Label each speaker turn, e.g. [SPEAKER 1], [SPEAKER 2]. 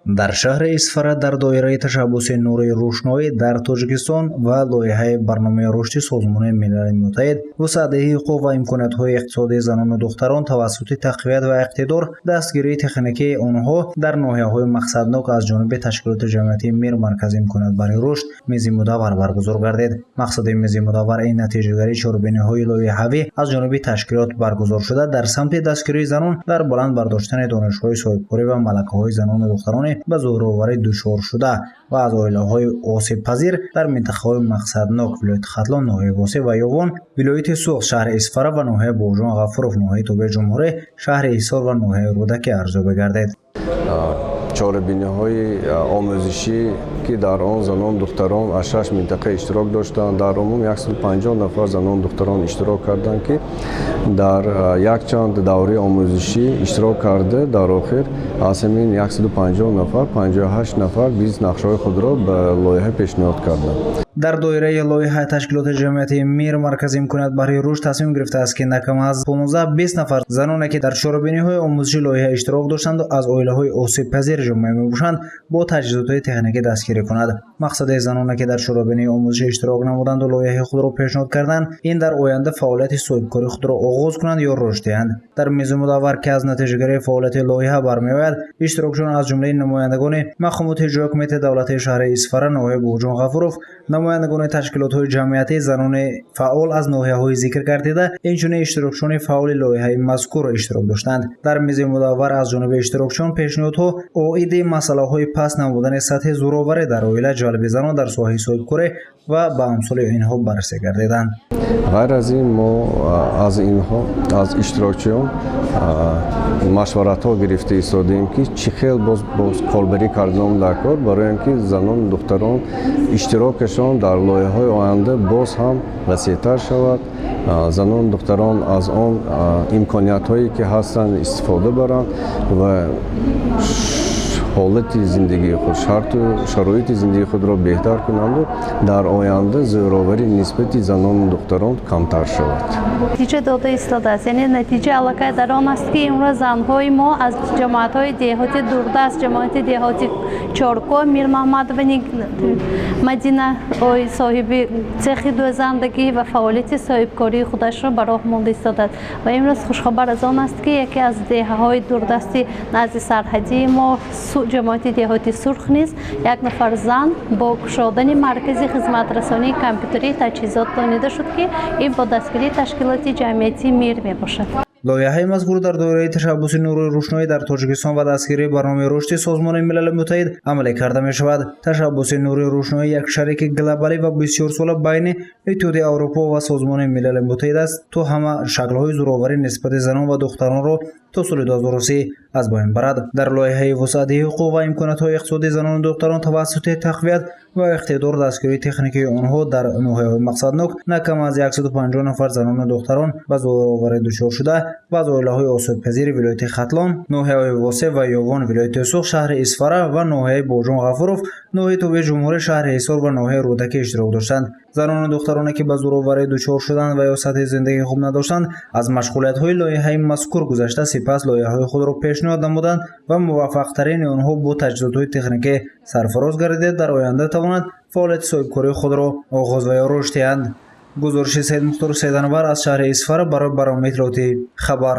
[SPEAKER 1] Дар шаҳри Исфара дар доираи ташаббуси «Нури рӯшноӣ дар Тоҷикистон» ва лоиҳаи Барномаи рушди Созмони Милали Муттаҳид «Вусъатдиҳии ҳуқуқ ва имкониятҳои иқтисодии занону духтарон тавассути тақвият ва иқтидор, дастгирии техникии онҳо» дар ноҳияҳои мақсаднок аз ҷониби ташкилоти ҷамъиятии «Мир», маркази имконият барои рушд мизи мудаввар баргузор гардид. Мақсади мизи мудаввар ин натиҷагарии чорабиниҳои лоиҳавӣ аз ҷониби ташкилот баргузоршуда дар самти дастгирии занон дар баланд бардоштани донишҳои соҳибкорӣ ва малакаҳои занону духтароне ба зӯроварӣ дучор шуда ва аз оилаҳои осебпазир дар минтақаҳои мақсаднок: вилояти Хатлон, ноҳияи Восеъ ва Ёвон, вилояти Суғд, шаҳри Исфара ва ноҳияи Бобоҷон Ғафуров, ноҳияи тобеи ҷумҳурӣ, шаҳри Ҳисор ва ноҳияи Рӯдакӣ арзёбӣ гардид.
[SPEAKER 2] Чорабиниҳои омӯзишӣ, ки дар он занон, духтарон аз шаш минтақа иштирок доштанд, дар умум 150 нафар занон, духтарон иштирок карданд, ки дар якчанд давраи омӯзишӣ иштирок карда, дар охир аз ҳамин 150 нафар 58 нафар бизнес нақшаҳои худро ба лоиҳа пешниҳод карданд.
[SPEAKER 1] Дар доираи лоиҳаи ташкилоти ҷамъиятии «Мир», маркази имконият барои рушд тасмим гирифтааст, ки на кам аз 15-20 нафар заноне, ки дар чорабиниҳои омӯзиши лоиҳа иштирок доштанду аз оилаҳои осебпазири ҷомеа мебошанд, бо таҷҳизотҳои техникӣ дастгирӣ кунад. Мақсади заноне, ки дар чорабинии омӯзишӣ иштирок намуданду лоиҳаи худро пешниҳод карданд, ин дар оянда фаъолияти соҳибкории худро оғоз кунанд ё рушд диҳанд. Дар мизи мудаввар, ки аз натиҷагарии фаъолияти лоиҳа бармеояд, иштирокчиён аз ҷумлаи намояндагони мақомоти иҷроии ҳокимияти давлатии шаҳри Исфара, ноҳияи Бобоҷон Ғафуров, намояндагони ташкилотҳои ҷамъиятӣ, занони фаъол аз ноҳияҳои зикр гардида, инчунин иштирокчиёни фаъоли лоиҳаи мазкур иштирок доштанд. Дар мизи мудаввар аз ҷониби иштирокчиён пешниҳодҳо оиди масъалаҳои паст намудани сатҳи зӯроварӣ дар оила, ҷалби занон дар соҳаи соҳибкорӣ ва ба амсоли инҳо баррасӣ гардиданд.
[SPEAKER 2] Ғайр аз ин, мо аз инҳо, аз иштирокчиён машваратҳо гирифта истодаем, ки чӣ хел боз корбарӣ кардан дар кор, барои он ки занону духтарон иштирокашон дар лоиҳаҳои оянда боз ҳам васеътар шавад, занону духтарон аз он имкониятҳое, ки ҳастанд, истифода баранд ва ҳолати зиндагии худ, шарту шароити зиндагии худро беҳтар кунанду дар оянда зӯроварӣ нисбати занону духтарон камтар шавад.
[SPEAKER 3] Натиҷа дода истодааст, яъне натиҷа аллакай дар он аст, ки имрӯз занҳои мо аз ҷамоатҳои деҳоти дурдаст, ҷамоати деҳоти Чорко, Мирмаҳмадова Мадина соҳиби цехи дӯзандагӣ ва фаъолияти соҳибкории худашро ба роҳ монда истодааст. Ва имрӯз хушхабар аз он аст, ки яке аз деҳаҳои дурдасти назди сарҳадии мо, ҷамоати деҳоти Сурх низ як нафар зан бо кушодани маркази хизматрасонии компютерӣ таҷҳизот донида шуд, ки ин бо дастгирии ташкилоти ҷамъиятии «Мир» мебошад.
[SPEAKER 1] Лоиҳаи мазкур дар доираи ташаббуси «Нури рӯшноӣ дар Тоҷикистон» ва дастгирии Барномаи рушди Созмони Милали Муттаҳид амалӣ карда мешавад. Ташаббуси «Нури рӯшноӣ» як шарики глобалӣ ва бисёрсола байни Иттиҳоди Аврупо ва Созмони Милали Муттаҳид аст, то ҳама шаклҳои зӯроварӣ нисбати занон ва духтаронро то соли 2030 аз байн барад. Дар лоиҳаи вусъатдиҳии ҳуқуқ ва имкониятҳои иқтисодии занону духтарон тавассути тақвият ва иқтидор, дастгирии техникии онҳо дар ноҳияҳои мақсаднок на кам аз 150 нафар занону духтарон ба зӯроварӣ дучор шуда ва аз оилаҳои осебпазири вилояти Хатлон, ноҳияҳои Восеъ ва Ёвон, вилояти Суғд, шаҳри Исфара ва ноҳияи Бобоҷон Ғафуров, ноҳияи тобеи ҷумҳурӣ, шаҳри Ҳисор ва ноҳияи Рӯдакӣ иштирок доштанд. Занону духтароне, ки ба зӯроварӣ дучор шуданд ва ё сатҳи зиндагии хуб надоштанд, аз машғулиятҳои лоиҳаи мазкур гузашта, сипас лоиҳаҳои худро пешниҳод намуданд ва муваффақтарини онҳо бо таҷҳизотҳои техникӣ сарфароз гардида, дар оянда тавонанд фаъолияти соҳибкории худро оғоз ва ё рушд диҳанд. Гузориши Саидмухтор Сайданвар аз шаҳри Исфара барои барномаи иттилоотии «Хабар».